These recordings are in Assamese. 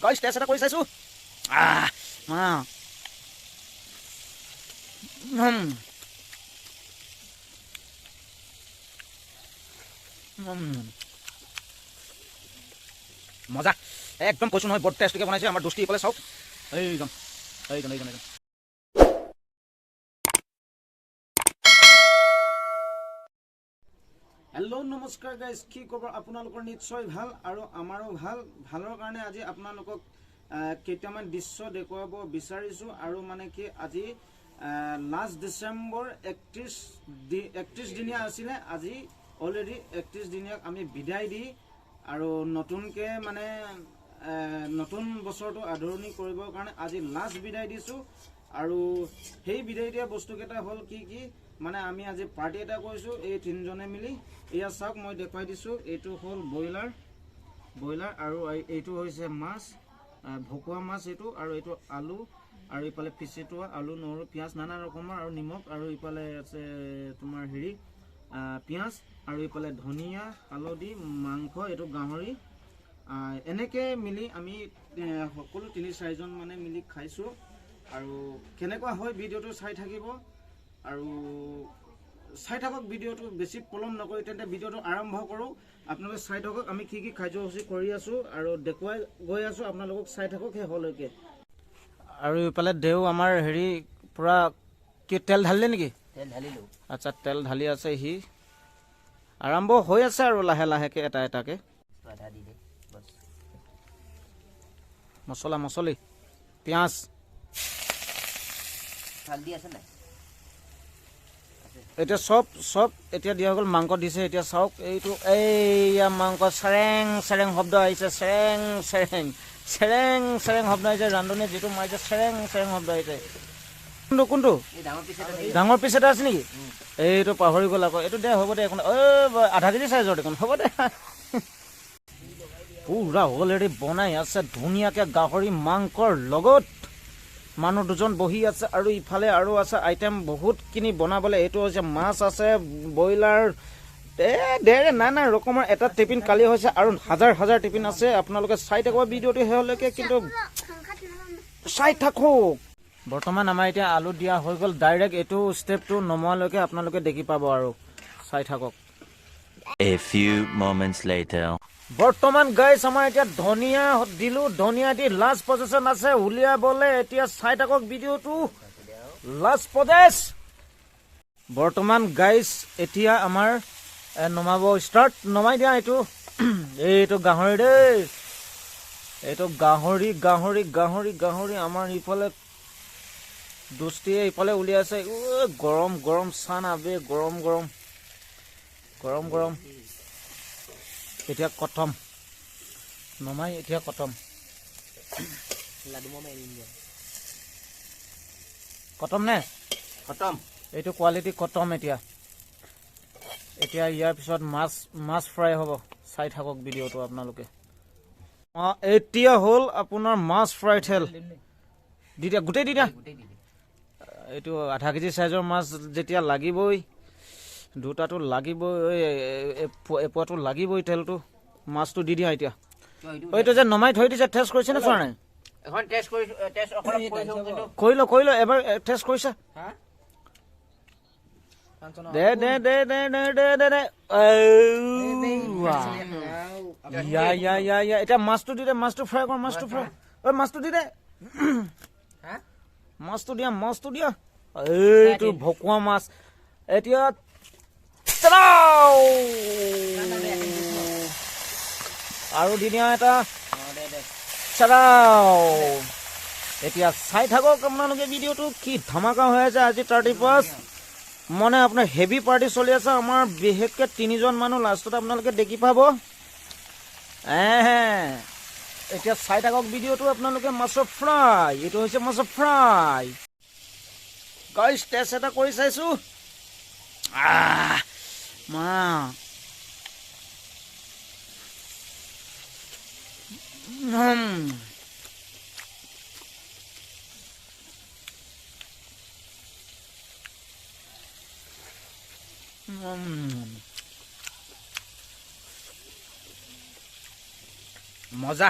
গাইছ টেষ্ট এটা কৰি চাইছোঁ। মজা একদম, কৈছোঁ নহয় বৰ টেষ্টিকৈ বনাইছে আমাৰ দোস্তি। এইফালে চাওক, এইজন এইজন এইজন এইজন। হেল্ল' নমস্কাৰ গাইজ, কি খবৰ আপোনালোকৰ? নিশ্চয় ভাল আৰু আমাৰো ভাল। ভালৰ কাৰণে আজি আপোনালোকক কেইটামান দৃশ্য দেখুৱাব বিচাৰিছোঁ। আৰু মানে কি, আজি লাষ্ট ডিচেম্বৰ 31 দিনীয়া আছিলে, আজি অলৰেডি 31 দিনীয়াক আমি বিদায় দি আৰু নতুনকৈ মানে নতুন বছৰটো আদৰণি কৰিবৰ কাৰণে আজি লাষ্ট বিদায় দিছোঁ। আৰু সেই বিদায় দিয়া বস্তুকেইটা হ'ল কি কি, মানে আমি আজি পাৰ্টি এটা কৰিছোঁ এই তিনিজনে মিলি। এয়া চাওক, মই দেখুৱাই দিছোঁ। এইটো হ'ল ব্ৰইলাৰ, ব্ৰইলাৰ আৰু এইটো হৈছে মাছ, ভকুৱা মাছ এইটো, আৰু এইটো আলু, আৰু ইফালে ফিচিটোৱা আলু, নহৰু, পিঁয়াজ নানা ৰকমৰ আৰু নিমখ, আৰু ইফালে আছে তোমাৰ হেৰি পিঁয়াজ, আৰু ইফালে ধনিয়া, হালধি, মাংস, এইটো গাহৰি। এনেকৈ মিলি আমি সকলো তিনি চাৰিজন মানে মিলি খাইছোঁ। আৰু কেনেকুৱা হয় ভিডিঅ'টো চাই থাকিব আৰু চাই থাকক ভিডিঅ'টো, বেছি পলম নকৰি তেন্তে ভিডিঅ'টো আৰম্ভ কৰোঁ। আপোনালোকে চাই থাকক আমি কি কি কাৰ্যসূচী কৰি আছোঁ আৰু দেখুৱাই গৈ আছোঁ আপোনালোকক, চাই থাকক শেষলৈকে। আৰু ইফালে দেউ আমাৰ হেৰি পূৰা কি তেল ঢালিলে নেকি? তেল ঢালিলোঁ। আচ্ছা, তেল ঢালি আছে সি, আৰম্ভ হৈ আছে আৰু লাহে লাহেকৈ এটা এটাকৈ। আধা দি দে বছ। মছলা মছলি, পিঁয়াজ, হালধি আছে নাই? এতিয়া চব চব এতিয়া দিয়া হৈ গ'ল। মাংস দিছে এতিয়া চাওক, এইটো এইয়া মাংস চেৰেং চেৰেং শব্দ আহিছে, চেৰেং চেৰেং চেৰেং চেৰেং শব্দ আহিছে। ৰান্ধনীয়ে যিটো মাৰিছে চেৰেং চেৰেং শব্দ আহিছে। কোনটো কোনটো এই ডাঙৰ পিচ এটা দিয়ে। ডাঙৰ পিচ এটা আছে নেকি? এইটো পাহৰি গ'ল আকৌ। এইটো দে, হ'ব দে, একো নাই। আধা কেজি চাইজৰ দেখোন, হ'ব দে। পুৰা অলৰেডি বনাই আছে ধুনীয়াকৈ গাহৰি মাংসৰ লগত। মানুহ দুজন বহি আছে আৰু ইফালে আৰু আছে আইটেম বহুতখিনি বনাবলৈ। এইটো হৈছে মাছ আছে, ব্ৰইলাৰ, ডেৰে নানা ৰকমৰ। এটা টিফিন কালি হৈছে আৰু হাজাৰ হাজাৰ টিফিন আছে। আপোনালোকে চাই থাকিব ভিডিঅ'টো শেষলৈকে, কিন্তু চাই থাকক। বৰ্তমান আমাৰ এতিয়া আলু দিয়া হৈ গ'ল। ডাইৰেক্ট এইটো ষ্টেপটো নমোৱালৈকে আপোনালোকে দেখি পাব আৰু চাই থাকক। A few moments later. বৰ্তমান গাইছ আমাৰ এতিয়া ধনিয়া দিলোঁ, ধনিয়া দি লাষ্ট পজিশ্যন আছে উলিয়াবলৈ। এতিয়া চাই থাকক ভিডিঅ'টো, লাষ্ট প্ৰদেশ। বৰ্তমান গাইছ এতিয়া আমাৰ নমাব ষ্টাৰ্ট। নমাই দিয়া এইটো, এইটো গাহৰি দেই, এইটো গাহৰি গাহৰি গাহৰি গাহৰি। আমাৰ ইফালে দোস্তিয়ে ইফালে উলিয়াইছে। গৰম গৰম চানা বে, গৰম গৰম গৰম গৰম। এতিয়া কটম নমাই, এতিয়া কটম লাডু মামা এৰিম দিয়া। কটম নে? খতম। এইটো কোৱালিটি কটম। এতিয়া এতিয়া ইয়াৰ পিছত মাছ মাছ ফ্ৰাই হ'ব, চাই থাকক ভিডিঅ'টো আপোনালোকে। অঁ, এতিয়া হ'ল আপোনাৰ মাছ ফ্ৰাই। তেল দি দিয়া, গোটেই দি দিয়া। গোটেই দি দে। এইটো আধা কেজি চাইজৰ মাছ যেতিয়া লাগিবই, দুটাটো লাগিবই, এপোৱাটো লাগিবই তেলটো। মাছটো দি দিয়া এতিয়া। এইটো যে নমাই থৈ দিছে, টেষ্ট কৰিছে নে চোৱা নাই? এখন টেষ্ট কৰিছো, টেষ্ট অলপ কৰিছো কিন্তু। কৰি ল, কৰি ল এবাৰ, টেষ্ট কৰিছা? হা, দে দে দে দে দে দে দে দে। ইয়া ইয়া ইয়া ইয়া। এতিয়া মাছটো দি দে, মাছটো ফ্ৰাই কৰ, মাছটো ফ্ৰাই। ঐ মাছটো দি দে, মাছটো দিয়া, মাছটো দিয়া। এইটো ভকুৱা মাছ। এতিয়া আৰু দি দিয়া এটা। এতিয়া চাই থাকক আপোনালোকে ভিডিঅ'টো, কি ধামাকা হৈ আছে আজি 31, মানে আপোনাৰ হেভি পাৰ্টি চলি আছে আমাৰ, বিশেষকৈ তিনিজন মানুহ লাষ্টত আপোনালোকে দেখি পাব। এতিয়া চাই থাকক ভিডিঅ'টো আপোনালোকে। মাছৰ ফ্ৰাই, এইটো হৈছে মাছৰ ফ্ৰাই। গাইছ টেষ্ট এটা কৰি চাইছোঁ। মা মজা।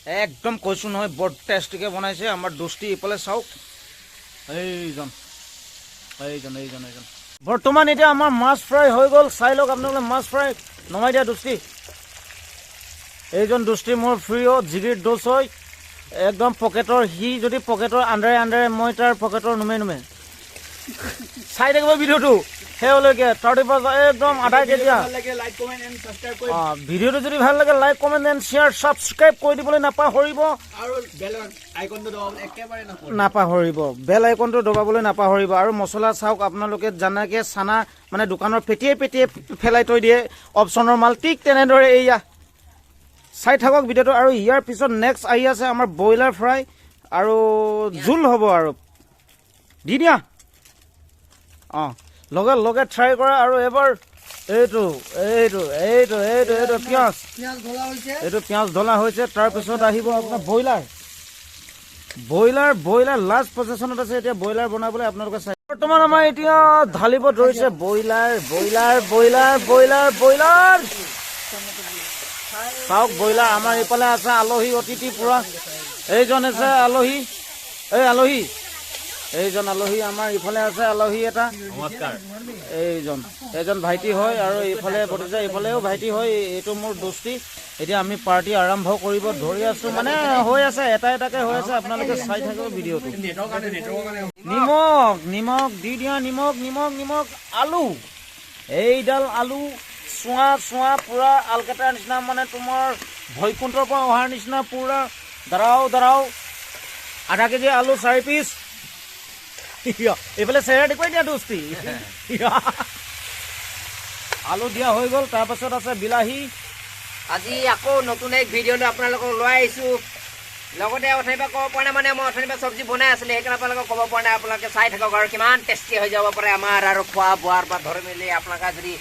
একদম কৈছোঁ নহয়, বৰ টেষ্টিকৈ বনাইছে আমাৰ দোস্তি। ইফালে চাওক, এইজন এইজন এইজন এইজন। বৰ্তমান এতিয়া আমাৰ মাছ ফ্ৰাই হৈ গ'ল, চাই লওক আপোনালোকে। মাছ ফ্ৰাই নমাই দিয়া দোস্তি। এইজন দোস্তি মোৰ প্ৰিয় জিগিৰ দোষ হয়, একদম পকেটৰ, সি যদি পকেটৰ আণ্ডাৰে আণ্ডাৰে, মই তাৰ পকেটৰ নুমে নুমে। চাই থাকিব ভিডিঅ'টো শেষলৈকে। 30% একদম আধা কেজি। অঁ, ভিডিঅ'টো যদি ভাল লাগে like, comment and share, subscribe কৰি দিবলৈ নাপাহৰিব, নাপাহৰিব বেল আইকনটো দবাবলৈ নাপাহৰিব। আৰু মছলা চাওক আপোনালোকে, জানাকে চানা মানে দোকানৰ পেটিয়ে পেটিয়ে পেলাই থৈ দিয়ে অপশ্যনৰ মাল, ঠিক তেনেদৰে এইয়া চাই থাকক ভিডিঅ'টো। আৰু ইয়াৰ পিছত নেক্সট আহি আছে আমাৰ ব্ৰইলাৰ ফ্ৰাই আৰু জোল হ'ব, আৰু দি দিয়া। অঁ, লগে লগে ট্ৰাই কৰা। আৰু এবাৰ এইটো এইটো এইটো এইটো এইটো পিঁয়াজ, এইটো পিঁয়াজ ঢলা হৈছে। তাৰপিছত আহিব আপোনাৰ ব্ৰইলাৰ, ব্ৰইলাৰ ব্ৰইলাৰ লাষ্ট পজিশ্যনত আছে এতিয়া ব্ৰইলাৰ বনাবলৈ। আপোনালোকে চাই, বৰ্তমান আমাৰ এতিয়া ঢালিব ধৰিছে broiler, broiler, broiler, broiler, broiler. চাওক ব্ৰইলাৰ। আমাৰ এইফালে আছে আলহী অতিথি পুৰা, এইজন আছে আলহী, এই আলহী, এইজন আলহী। আমাৰ ইফালে আছে আলহী এটা, এইজন এইজন ভাইটি হয়। আৰু এইফালে ভতিজা, এইফালেও ভাইটি হয়। এইটো মোৰ দোস্তি। এতিয়া আমি পাৰ্টি আৰম্ভ কৰিব ধৰি আছো, মানে হৈ আছে, এটা এটাকে হৈ আছে। আপোনালোকে চাই থাকিব ভিডিঅ'টো। নিমখ, নিমখ দি দিয়া, নিমখ, নিমখ, নিমখ। আলু, এইডাল আলু চোৱা চোৱা পুৰা আলকেটাৰ নিচিনা, মানে তোমাৰ ভৈকুণ্ঠৰ পৰা অহাৰ নিচিনা পুৰা। দাঁড়াও দাঁড়াও, আধা কেজি আলু 4 পিচ। এইফালে চেহেৰা দেখুৱাই দিয়া দোস্তি। আলু দিয়া হৈ গ'ল। তাৰপাছত আছে বিলাহী। আজি আকৌ নতুন এক ভিডিঅ' লৈ আপোনালোকক লৈ আহিছোঁ। লগতে অথনিৰ পৰা ক'ব পৰা নাই, মানে মই অথনিৰ পৰা চব্জি বনাই আছিলোঁ, সেইকাৰণে আপোনালোকক ক'ব পৰা নাই। আপোনালোকে চাই থাকক আৰু কিমান টেষ্টি হৈ যাব পাৰে আমাৰ। আৰু খোৱা বোৱাৰ পৰা ধৰি মেলি আপোনালোকে যদি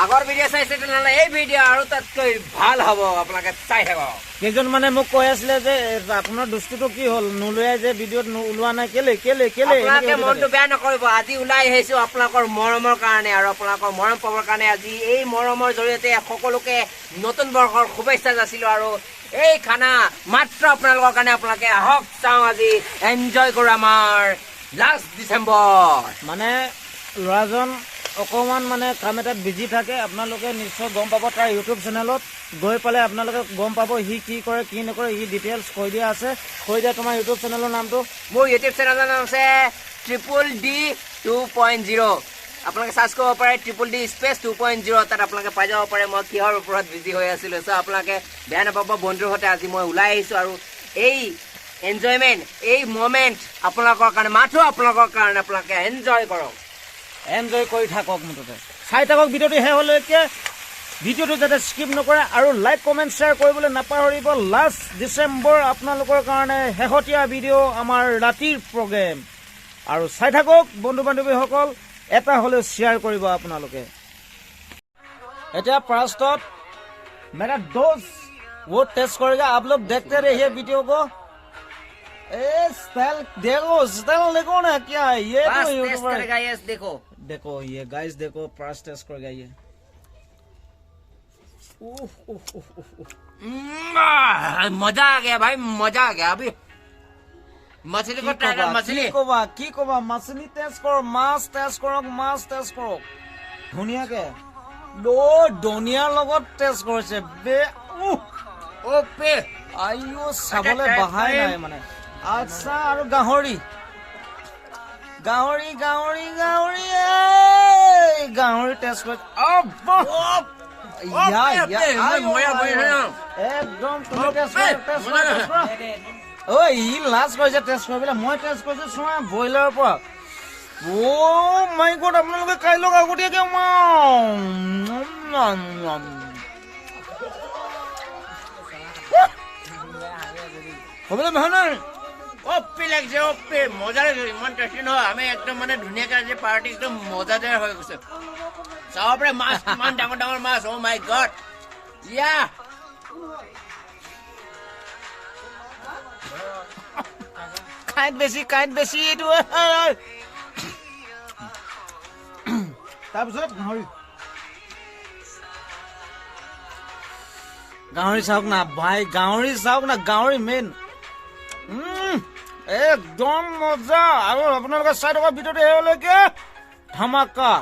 আগৰ ভিডিঅ' চাইছে তেনেহ'লে এই ভিডিঅ' আৰু তাতকৈ ভাল হ'ব, আপোনালোকে চাই থাকক। কেইজন মানে মোক কৈ আছিলে যে আপোনাৰ দোস্তিটো কি হ'ল, নোলোৱাই যে ভিডিঅ'ত ওলোৱা নাই, কেলে কেলে কেলে? আপোনালোকে মনটো বেয়া নকৰিব, আজি ওলাই আহিছোঁ আপোনালোকৰ মৰমৰ কাৰণে আৰু আপোনালোকৰ মৰম পাবৰ কাৰণে। আজি এই মৰমৰ জৰিয়তে সকলোকে নতুন বৰ্ষৰ শুভেচ্ছা যাচিলোঁ। আৰু এই খানা মাত্ৰ আপোনালোকৰ কাৰণে, আপোনালোকে আহক চাওঁ, আজি এনজয় কৰোঁ আমাৰ লাষ্ট ডিচেম্বৰ। মানে ল'ৰাজন অকণমান মানে কাম এটাত বিজি থাকে, আপোনালোকে নিশ্চয় গম পাব। তাৰ ইউটিউব চেনেলত গৈ পালে আপোনালোকে গম পাব সি কি কৰে কি নকৰে, সি ডিটেইলছ কৈ দিয়া আছে। কৈ দিয়া তোমাৰ ইউটিউব চেনেলৰ নামটো। মোৰ ইউটিউব চেনেলৰ নাম আছে DDD 2.0। আপোনালোকে চাৰ্চ কৰিব পাৰে DDD 2.0, তাত আপোনালোকে পাই যাব পাৰে মই কিহৰ ওপৰত বিজি হৈ আছিলোঁ। চ' আপোনালোকে বেয়া নাপাব, বন্ধুৰ সৈতে আজি মই ওলাই আহিছোঁ আৰু এই এনজয়মেণ্ট, এই মমেণ্ট আপোনালোকৰ কাৰণে, মাথো আপোনালোকৰ কাৰণে, আপোনালোকে এনজয় কৰক, এনজয় কৰি থাকক। মুঠতে চাই থাকক ভিডিঅ'টো শেষলৈকে, ভিডিঅ'টো যাতে স্কিপ নকৰে আৰু লাইক, কমেণ্ট, শ্বেয়াৰ কৰিবলৈ নাপাহৰিব। লাষ্ট ডিচেম্বৰ আপোনালোকৰ কাৰণে শেহতীয়া ভিডিঅ' আমাৰ ৰাতিৰ প্ৰগ্ৰেম, আৰু চাই থাকক বন্ধু বান্ধৱীসকল, এটা হ'লেও শ্বেয়াৰ কৰিব আপোনালোকে। এতিয়া ফাৰ্ষ্টত मेरा दोस्त वो टेस्ट करेगा, आप लोग देखते रहिए वीडियो को। ए स्टाइल देखो, स्टाइल देखो ना क्या है ये, तो यूट्यूबर करेगा ये देखो, देखो ये गाइस देखो, फर्स्ट टेस्ट करेगा ये। उफ उफ उफ उफ, मजा आ गया भाई, मजा आ गया। अभी मछली को ट्राई कर, मछली কি ক'বা কি ক'বা, মাছলি টেষ্ট কৰক, মাছ টেষ্ট কৰক, মাছ টেষ্ট কৰক ধুনীয়াকে। ধনিয়াৰ লগত টেষ্ট কৰিছে বে। অপে আইও, চাবলৈ বহাই নাই মানে। আচ্ছা, আৰু গাহৰি, গাহৰি, গাহৰি, গাহৰি, এই গাহৰি টেষ্ট কৰি একদম। তুমি টেষ্ট কৰা, টেষ্ট কৰা। ঐ, ই লাজ কৰিছে টেষ্ট কৰিবলৈ, মই টেষ্ট কৰিছো। চোৱা ব্ৰইলাৰৰ পৰা, অ' মাই গড, আপোনালোকে খাই লওক আগতীয়াকে। ক'বলৈ ভাল নাই। অপি লাগিছে, অপি মজা লাগিছে, ইমান টেষ্টি নহয়। আমি একদম মানে ধুনীয়াকে আজি পাৰ্টি একদম মজাদাৰ হৈ গৈছে। চাব পাৰে মাছ, ইমান ডাঙৰ ডাঙৰ মাছ, অ' মাই গড। ইয়া কাঁইট বেছি, কাঁইট বেছি এইটো। তাৰপিছত গাহৰি। গাহৰি চাওক না ভাই, গাহৰি চাওক না, গাহৰি মেইন। একদম মজা। আৰু আপোনালোকে চাই থকা ভিডিঅ'টো শেষলৈকে, ধামাকা।